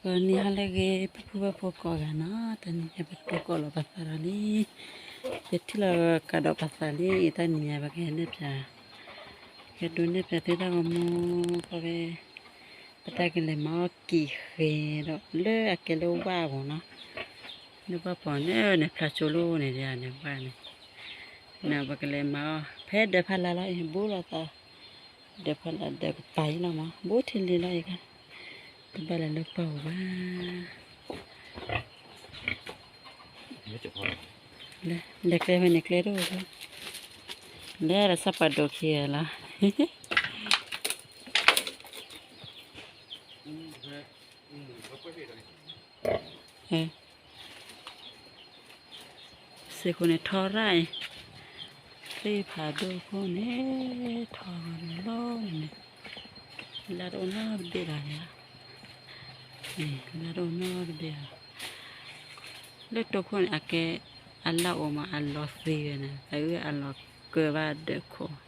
နံၤဟါလၢအဂ့ၤ ပုၢ်ဖိဝဲၢ်ဖိကိးဂၤနီၤ, တနံၤညါပတိၢ်ကိးလီၤပသးဒီးလံ, ပထံၣ်လီၤကဒီးပသးလံ, တနံၤညါပကဟဲနဲၣ်ဖျါ, ကဒိးနဲၣ်ဖျါသုတၢ်ဂီၤမူ, ခီဖဲ ပတၢ်ကလဲၤမၤအီၣ်ကံာ်ဃ့ဒီး လၢအကဲလၢဝၣ်ပူၤနီၤ, လၢဝၣ်ပူၤန့ၣ် န့ၣ်ဖျါကၠိလီၤန့ၣ်ဒ်န့ၣ်ဝၣ်န့ၣ်, န့ၣ်ပကလဲၤမၤအီၣ် ဖဲဒၢးဖးလၢ်လီၤအံၤ ဘူးလိာ်သး ဒၢးဖးလၢ်ဒၢးကပၤအံၤလီၤမး ဘူးထံလံလီၤအံၤခါ, တဘၣ်လဲၤလၢပှၢ်ပူၤဘၣ်, လဲၤကျဲဖဲန့ၣ်ကျဲတအိၣ်, လဲၤဒီးဆၣ်ပှၤဒိးခံဂၤလီၤ, စ့ၢ်ကီးန့ၣ်ထီရၣ်အံၤ, သ့ၣ်ဖးဒိၣ်ခိၣ်န့ၣ် ထီဂီၤလီၤန့ၣ်, လါတအိၣ်နီတဘ့ၣ်လီၤန့ၣ်, လါတအိၣ်နီတဘ့ၣ်လီၤ, လၢတိခိၣ်န့ၣ် အကဲ အလၣ်အိၣ်မး အလီၤသံဝဲန့ၣ် အဂ့ၢ်အလီၤကၢဘၣ်ဒၢးခိၣ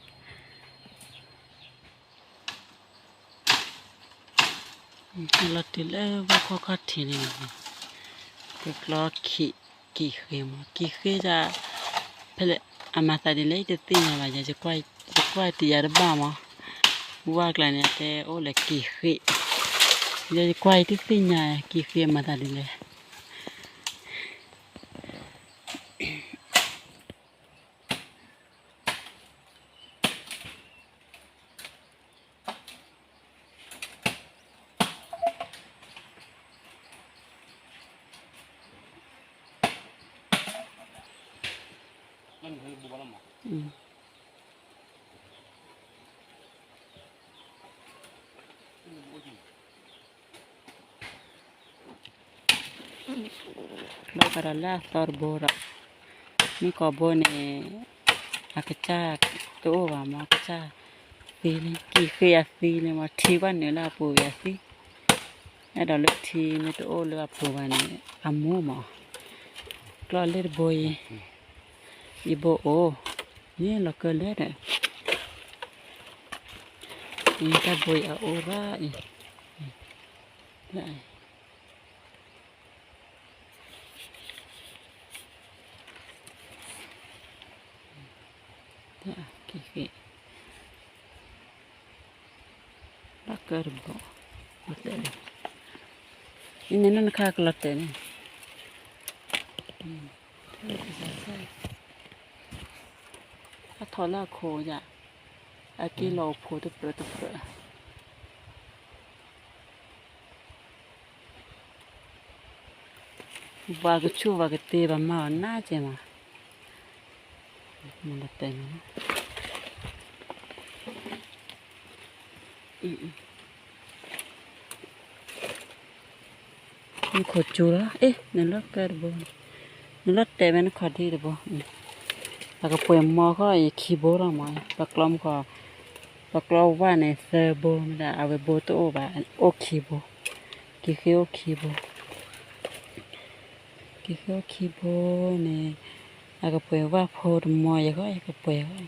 ် လီၤတုၤလၢဝၣ်ခိၣ်ခီၣ်ထံးန့ၣ်, ကကျီခံးကံာ်ဃ့မး ကံာ်ဃ့ဒၣ်, ဖဲလဲၣ်အမၤသးဒ်လဲၣ် ယတသ့ၣ်ညါဘၣ်, ယကွၢ်တံာ်ယၤတဘၣ်မး, ဝၣ်ကျါန့ၣ် တဲအိၣ်လၢကံာ်ဃ့, ယကွၢ်ယတသ့ၣ်ညါ ကံာ်ဃ့အမၤသးဒ်လဲၣ်. ဘၣ်ဃးဒီးလၢအသီတဘိဒီး, မ့ၢ်ကိးဘိန့ၣ် အကစၢ်တအိၣ်ဘၣ်မး အကစၢ်သံလံ ကံာ်ဃ့အသံလံမး ထံဘၣ်နုာ်လၢအပူၤဝံၤအသံ, အဲၣ်ဒိးလၢထံမ့ၢ်တအိၣ်လၢအပူၤဘၣ်န့ၣ် အမူမး, ကျီၢ်လၢတဘိအံၤ, ယဘိအိၣ်, မ့ၢ်လီၤကၢလၢဒီး, တၢ်ဘိအံၤအအိၣ်ရၣ်အံၤ, ကံာ်ဃ့, လီၤကၢတဘိ, လီၤတဲာ်, အံၤန့ၣ်နခါကလီၤတဲာ်န့ၣ်, အထီၣ်လၢအခိၣ်ယၤ, အက့ၢ်လီၤအိၣ်ဖိတပြၢတပြၢ. ပှၤကဆူၣ်ပှၤကတ့ဘၣ်မၤအီၤနးကဲမး, မ့ၢ်လီၤတဲာ်န့ၣ်, မူခိၣ်စူၤလီၤ, အ့ၣ် နလီၤကၢတဘိ, နလီၤတဲာ်ဝဲနခီၣ်ထံးတဘိ, အကပှဲၤမီၤဃီအံၤခံဘိလီၤမး, ပကျီမူခိၣ်, ပကျီဝၣ်န့ၣ်သၢဘိမ့ၢ်ဒၣ် အဝဲဘိတအိၣ်ဘၣ်, အိၣ်ခံဘိ, ကံာ်ဃ့အိၣ်ခံဘိ, ကံာ်ဃ့အိၣ်ခံဘိန့ၣ်, အကပှဲၤဝၣ်ဖိတမီၤယဲၢ်ဃီ ယကပှဲၤဃီ,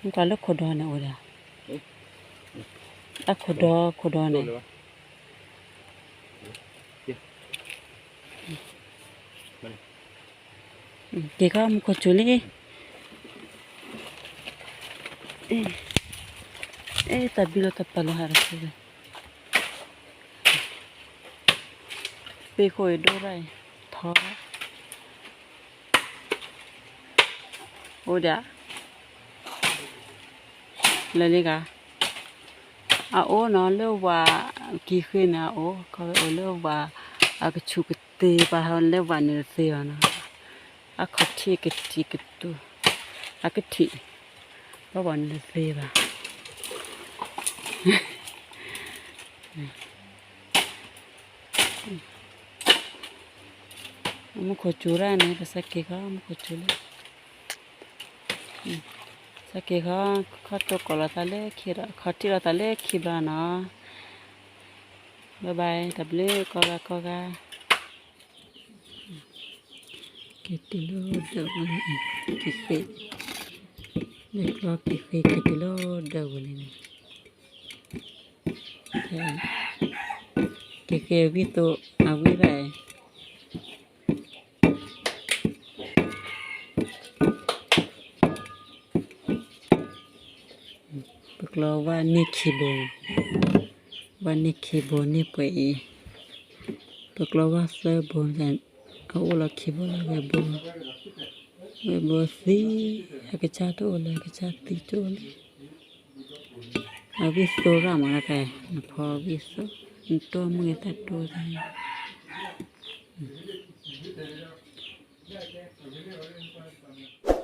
မ့ၢ်ကွၢ်လၢခိၣ်ဒီန့ၣ်အိၣ်ဒၣ်, အခိၣ်ဒီခိၣ်ဒီန့ၣ် က့ၤခီမူခိၣ်စူၤလံ, အဲ တၢ်ဘံၣ်လီၤတၢ်ပာ်လီၤဟးတက့ၢ်, သ့ၣ်ခိၣ်အံၤဒိၣ်ဒၣ်အံၤ, ထီ, အိၣ်ဒၣ်, လၢလံဂၤ အအိၣ်နီၤ လၢဝၤ, ကံာ်ဃ့န့ၣ်အအိၣ် ခီဖျိအိၣ်လၢဝၤ, အကဆူးကတ့ၢ်ပာ်ဟီလၢဝၤန့ၣ်တသ့ဘၣ်နီၤ, အခီၣ်ထံးကထံးကတူၢ်, အကထံး, လၢဝၤန့ၣ်တသ့ဘၣ်. မူခိၣ်စူၤဒၣ်န့ၣ် ပစးက့ၤခီ မူခိၣ်စူၤလံ, စးက့ၤခီ, ခီၣ်တိၢ်ကိးလီၤသးလၢခံဒီး ခီၣ်ထံးလီၤသးလၢခံဘျီနီၤ, ဘၣ်ဘၣ် တၢ်ဘျုးကိးဂၤကိးဂၤ. က့ၤတုၤလၢဒၢးဝဲန့ၣ်, ကံာ်ဃ့, လဲၤကျီကံာ်ဃ့က့ၤတုၤလၢဒၢးဝဲန့ၣ်န့ၣ်, ဖဲ ကဲကဲဝံၣ်သိး အဝံၣ်ဒၣ်အံၤ ပကျီဝၣ်န့ၢ်ခံဘိ, ဝၣ်န့ၢ်ခံဘိန့ၢ်ပှဲၤအံၤ, ပကျီဝၣ်သၢဘိ, အအိၣ်လီၤခံဘိလၢဝဲဘိ, ဝဲဘိသံ, အကစၢ်တအိၣ်လၢၤ အကစၢ်သံတအိၣ်လၢၤ, အဝံၣ်သိးရၣ်မးလၢကဲ, နဖီဝံၣ်သိး, နတိၢ်မုၢ်သးတိၢ်သး အံၤ